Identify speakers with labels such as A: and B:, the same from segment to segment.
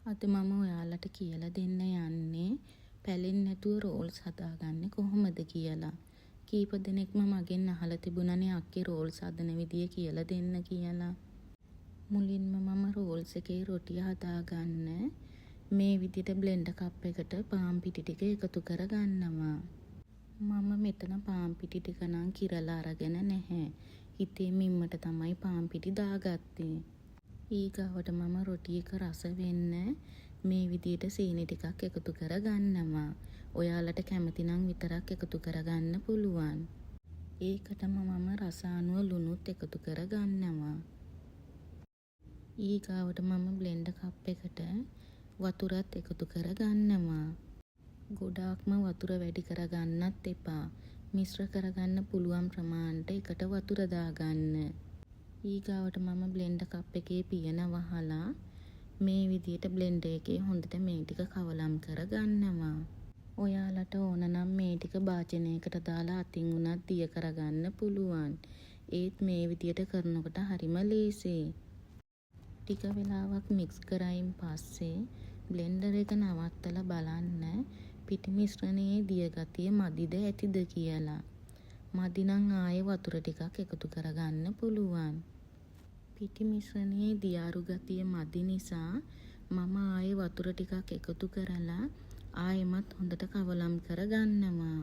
A: අද මම ඔයාලට කියලා දෙන්න යන්නේ පැලෙන්නේ නැතුව රෝල්ස් හදාගන්නේ කොහොමද කියලා. කීප දෙනෙක්ම මගෙන් අහලා තිබුණනේ අක්කේ රෝල්ස් හදන විදිය කියලා දෙන්න කියලා. මුලින්ම මම රෝල්ස් එකේ රොටිය හදාගන්න මේ විදියට බ්ලෙන්ඩර් කප් එකට පාන් පිටි ටික එකතු කරගන්නවා. මම මෙතන පාන් පිටි ටික නම් කිරලා අරගෙන නැහැ. හිතේ මිම්මට තමයි පාන් පිටි දාගත්තේ. ඊගාවට මම රොටි එක රස වෙන්න මේ විදියට සීනි ටිකක් එකතු කරගන්නවා. ඔයාලට කැමති නම් විතරක් එකතු කරගන්න පුළුවන්. ඒකටම මම රස අනුව ලුණුත් එකතු කරගන්නවා. ඊගාවට මම බ්ලෙන්ඩර් කප් එකට වතුරත් එකතු කරගන්නවා. ගොඩාක්ම වතුර වැඩි කරගන්නත් එපා. මිශ්‍ර කරගන්න පුළුවන් ප්‍රමාණයට එකට වතුර දාගන්න. ඊගාවට මම බ්ලෙන්ඩර් කප් එකේ පියන වහලා මේ විදියට බ්ලෙන්ඩර් එකේ හොඳට මේ ටික කවලම් කරගන්නවා. ඔයාලට ඕන නම් මේ ටික භාජනයකට දාලා අතින් වුණත් දිය කරගන්න පුළුවන්. ඒත් මේ විදියට කරනකොට හරිම ලේසියි. ටික වෙලාවක් මික්ස් කරයින් පස්සේ බ්ලෙන්ඩර් එක නවත්තලා බලන්න පිටි මිශ්‍රණයේ දිය ගතිය මදිද ඇතිද කියලා. මදි නම් ආයෙ වතුර ටිකක් එකතු කරගන්න පුළුවන්. පිටි මිශ්‍රණයේ දියාරු ගතිය මදි නිසා මම ආයෙ වතුර ටිකක් එකතු කරලා ආයෙමත් හොඳට කවලම් කරගන්නවා.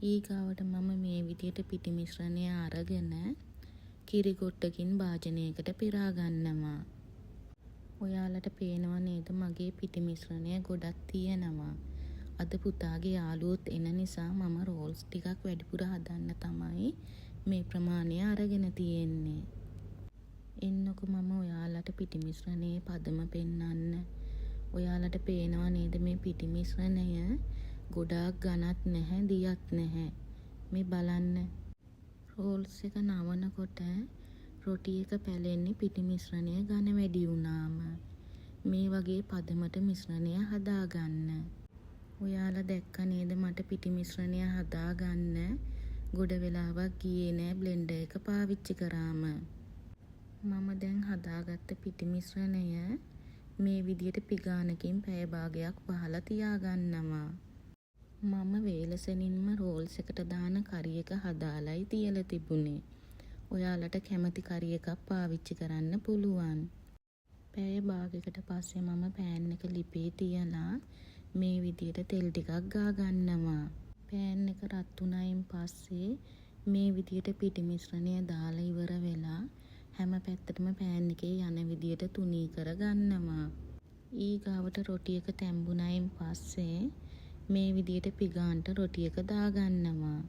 A: ඊගාවට මම මේ විදියට පිටි මිශ්‍රණය අරගෙන කිරි ගොට්ටකින් භාජනයකට පෙරා ගන්නවා. ඔයාලට පේනව නේද මගේ පිටි මිශ්‍රණය ගොඩක් තියෙනවා. අද පුතාගේ යාළුවොත් එන නිසා මම රෝල්ස් ටිකක් වැඩිපුර හදන්න තමයි මේ ප්‍රමාණය අරගෙන තියෙන්නේ. එන්නකෝ මම ඔයාලට පිටි මිශ්‍රණයේ පදම පෙන්නන්න. ඔයාලට පේනව නේද මේ පිටි මිශ්‍රණය ගොඩාක් ඝනත් නැහැ, දියත් නැහැ. මේ බලන්න. රෝල්ස් එක නවනකොට රොටි එක පැලෙන්නේ පිටි මිශ්‍රණය ඝන වැඩි වුණාම. මේ වගේ පදමට මිශ්‍රණය හදාගන්න. ඔයාලා දැක්ක නේද මට පිටි මිශ්‍රණය හදාගන්න ගොඩ වෙලාවක් ගියේ නෑ බ්ලෙන්ඩර් එක පාවිච්චි කරාම. මම දැන් හදාගත්ත පිටි මිශ්‍රණය මේ විදියට පිගානකින් පැය භාගයක් වහලා තියාගන්නවා. මම වේලසනින්ම රෝල්ස් එකට දාන කරි එක හදාලයි තියලා තිබුණේ. ඔයාලට කැමති කරි එකක් පාවිච්චි කරන්න පුළුවන්. පැය භාගෙකට පස්සේ මම පෑන් එක ලිපේ තියලා මේ විදියට තෙල් ටිකක් ගා ගන්නවා. පෑන් එක රත් වුණායින් පස්සේ මේ විදියට පිටි මිශ්‍රණය දාලා ඉවර වෙලා හැම පැත්තටම පෑන් එකේ යන විදියට තුනී කරගන්නවා. ඊගාවට රොටි එක තැම්බුණායින් පස්සේ මේ විදියට පිගානට රොටි එක දාගන්නවා.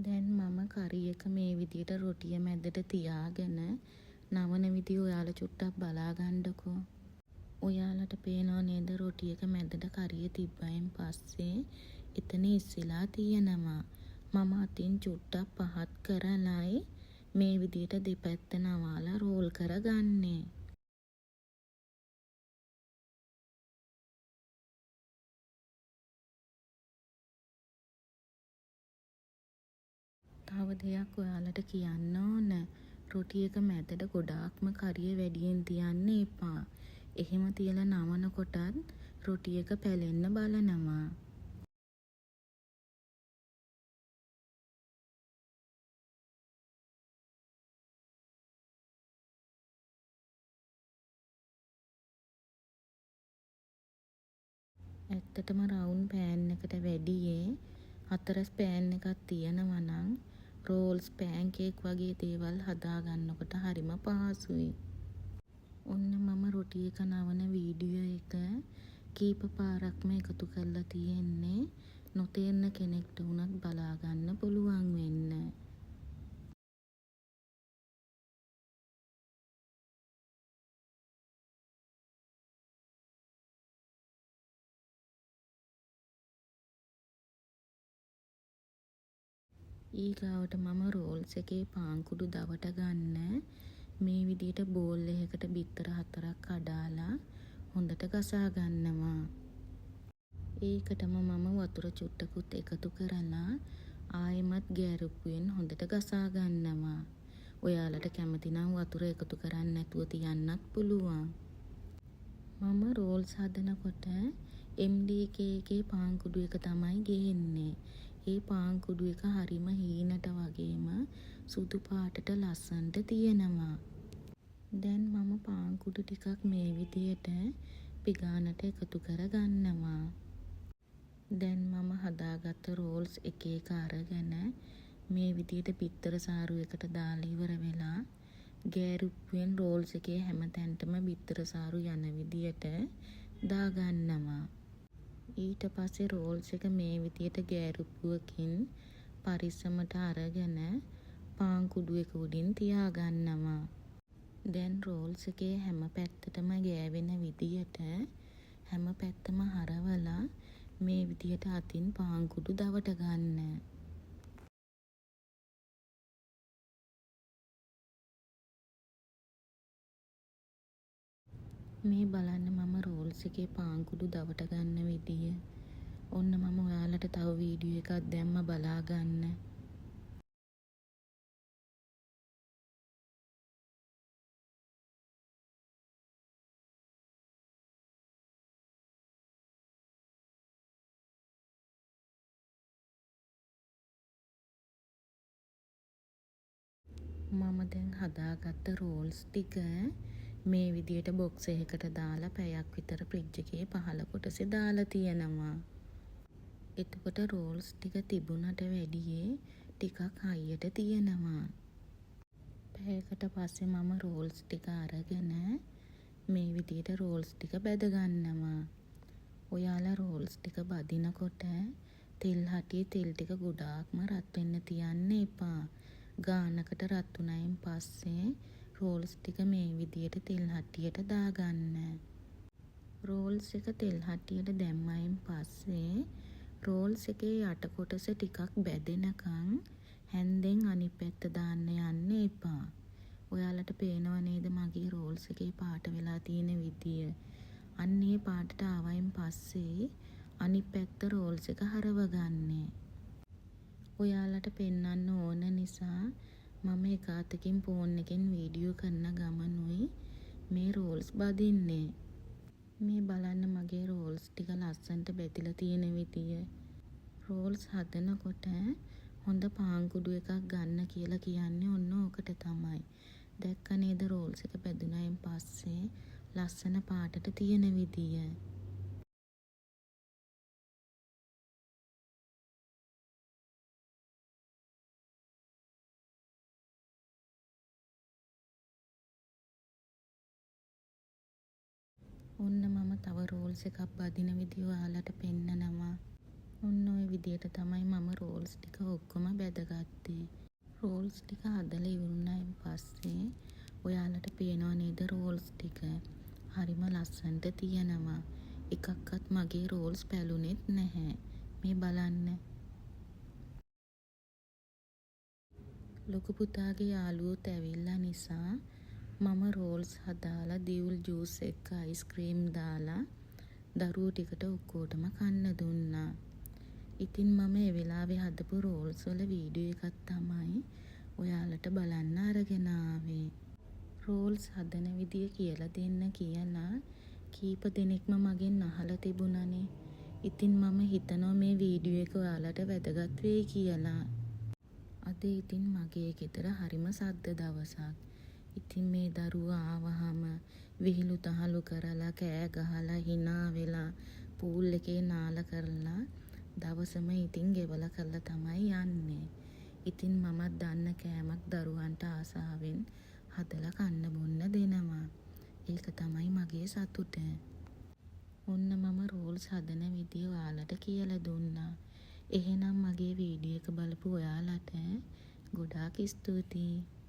A: දැන් මම කරි එක මේ විදියට රොටිය මැදට තියාගෙන නවන විදිය ඔයාලා චුට්ටක් බලා ගන්නකෝ. ඔයාලට පේනව නේද රොටි එක මැදට කරිය තිබ්බයින් පස්සේ එතන ඉස්සිලා තියෙනවා. මම අතින් චුට්ටක් පහත් කරලයි මේ විදියට දෙපැත්ත නවාලා රෝල් කරගන්නේ. තව දෙයක් ඔයාලට කියන්න ඕන. රොටි එක මැදට ගොඩාක්ම කරිය වැඩියෙන් තියන්න එපා. එහෙම තියලා නවනකොටත් රොටි එක පැලෙන්න බලනවා. ඇත්තටම රවුන්ඩ් පෑන් එකට වැඩියේ හතරැස් පෑන් එකක් තියෙනවා නම් රෝල්ස්, පෑන්කේක් වගේ දේවල් හදා ගන්නකොට හරිම පහසුයි. ඔන්න මම රොටි එක නවන වීඩියෝ එක කීප පාරක්ම එකතු කරලා තියෙන්නේ නොතේරෙන කෙනෙක්ට වුණත් බලා ගන්න පුළුවන් වෙන්න. ඊගාවට මම රෝල්ස් එකේ පාන් කුඩු දවට ගන්න මේ විදියට බෝල් එකකට බිත්තර හතරක් කඩාලා හොඳට ගසා ගන්නවා. ඒකටම මම වතුර චුට්ටකුත් එකතු කරලා ආයෙමත් ගෑරුප්පුවෙන් හොඳට ගසා ගන්නවා. ඔයාලට කැමති නම් වතුර එකතු කරන්නේ නැතුව තියන්නත් පුළුවන්. මම රෝල්ස් හදනකොට MDK එකේ පාන් කුඩු එක තමයි ගේන්නේ. ඒ පාන් කුඩු එක හරිම හීනට වගේම සුදු පාටට ලස්සනට තියෙනවා. දැන් මම පාන් කුඩු ටිකක් මේ විදියට පිගානට එකතු කරගන්නවා. දැන් මම හදාගත්ත රෝල්ස් එක එක අරගෙන මේ විදියට බිත්තර සාරු එකට දාලා ඉවර වෙලා ගෑරුප්පුවෙන් රෝල්ස් එකේ හැම තැනටම බිත්තර සාරු යන විදියට දාගන්නවා. ඊට පස්සේ රෝල්ස් එක මේ විදියට ගෑරුප්පුවකින් පරිස්සමට අරගෙන පාන් කුඩු එක උඩින් තියාගන්නවා. දැන් රෝල්ස් එකේ හැම පැත්තටම ගෑවෙන විදියට හැම පැත්තම හරවලා මේ විදියට අතින් පාන් කුඩු දවට ගන්න. මේ බලන්න මම රෝල්ස් එකේ පාන් කුඩු දවට ගන්න විදිය. ඔන්න මම ඔයාලට තව වීඩියෝ එකක් දැම්ම බලා ගන්න. මම දැන් හදාගත්ත රෝල්ස් ටික මේ විදියට බොක්ස් එකකට දාලා පැයක් විතර ෆ්‍රිජ් එකේ පහළ කොටසේ දාලා තියෙනවා. එතකොට රෝල්ස් ටික තිබුණට වැඩියේ ටිකක් හයියට තියෙනවා. පැයකට පස්සේ මම රෝල්ස් ටික අරගෙන මේ විදියට රෝල්ස් ටික බැද ගන්නවා. ඔයාලා රෝල්ස් ටික බදිනකොට තෙල් හටියේ තෙල් ටික ගොඩාක්ම රත් වෙන්න තියන්න එපා. ගානකට රත් වුණායින් පස්සේ රෝල්ස් ටික මේ විදියට තෙල් හට්ටියට දාගන්න. රෝල්ස් එක තෙල් හට්ටියට දැම්මයින් පස්සේ රෝල්ස් එකේ යට කොටස ටිකක් බැදෙනකන් හැන්දෙන් අනිත් පැත්ත දාන්න යන්න එපා. ඔයාලට පේනව නේද මගේ රෝල්ස් එකේ පාට වෙලා තියෙන විදිය. අන්න ඒ පාටට ආවයින් පස්සේ අනිත් පැත්ත රෝල්ස් එක හරවගන්නේ. ඔයාලට පෙන්වන්න ඕන නිසා මම එක අතකින් ෆෝන් එකෙන් වීඩියෝ කරන ගමනුයි මේ රෝල්ස් බදින්නේ. මේ බලන්න මගේ රෝල්ස් ටික ලස්සනට බැදිලා තියෙන විදිය. රෝල්ස් හදනකොට හොඳ පාන් කුඩු එකක් ගන්න කියලා කියන්නේ ඔන්න ඕකට තමයි. දැක්ක නේද රෝල්ස් එක බැදුනයින් පස්සේ ලස්සන පාටට තියෙන විදිය. ඔන්න මම තව රෝල්ස් එකක් බදින විදිය ඔයාලට පෙන්නනවා. ඔන්න ඔය විදියට තමයි මම රෝල්ස් ටික ඔක්කොම බැදගත්තේ. රෝල්ස් ටික හදලා ඉවර වුණායින් පස්සේ ඔයාලට පේනව නේද රෝල්ස් ටික හරිම ලස්සනට තියෙනවා. එකක්වත් මගේ රෝල්ස් පැලුනෙත් නැහැ. මේ බලන්න. ලොකු පුතාගේ යාළුවොත් ඇවිල්ලා නිසා මම රෝල්ස් හදාලා දිවුල් ජූස් එක්ක අයිස්ක්‍රීම් දාලා දරුවෝ ටිකට ඔක්කොටම කන්න දුන්නා. ඉතින් මම ඒ වෙලාවේ හදපු රෝල්ස් වල වීඩියෝ එකක් තමයි ඔයාලට බලන්න අරගෙන ආවේ. රෝල්ස් හදන විදිය කියලා දෙන්න කියලා කීප දෙනෙක්ම මගෙන් අහලා තිබුණනේ. ඉතින් මම හිතනවා මේ වීඩියෝ එක ඔයාලට වැදගත් වෙයි කියලා. අද ඉතින් මගේ ගෙදර හරිම සද්ද දවසක්. ඉතින් මේ දරුවෝ ආවහම විහිළු තහළු කරලා කෑ ගහලා හිනා වෙලා පූල් එකේ නාලා කරලා දවසම ඉතින් ගෙවලා කරලා තමයි යන්නේ. ඉතින් මමත් දන්න කෑමක් දරුවන්ට ආසාවෙන් හදලා කන්න බොන්න දෙනවා. ඒක තමයි මගේ සතුට. ඔන්න මම රෝල්ස් හදන විදිය ඔයාලට කියලා දුන්නා. එහෙනම් මගේ වීඩියෝ එක බලපු ඔයාලට ගොඩාක් ස්තුතියි.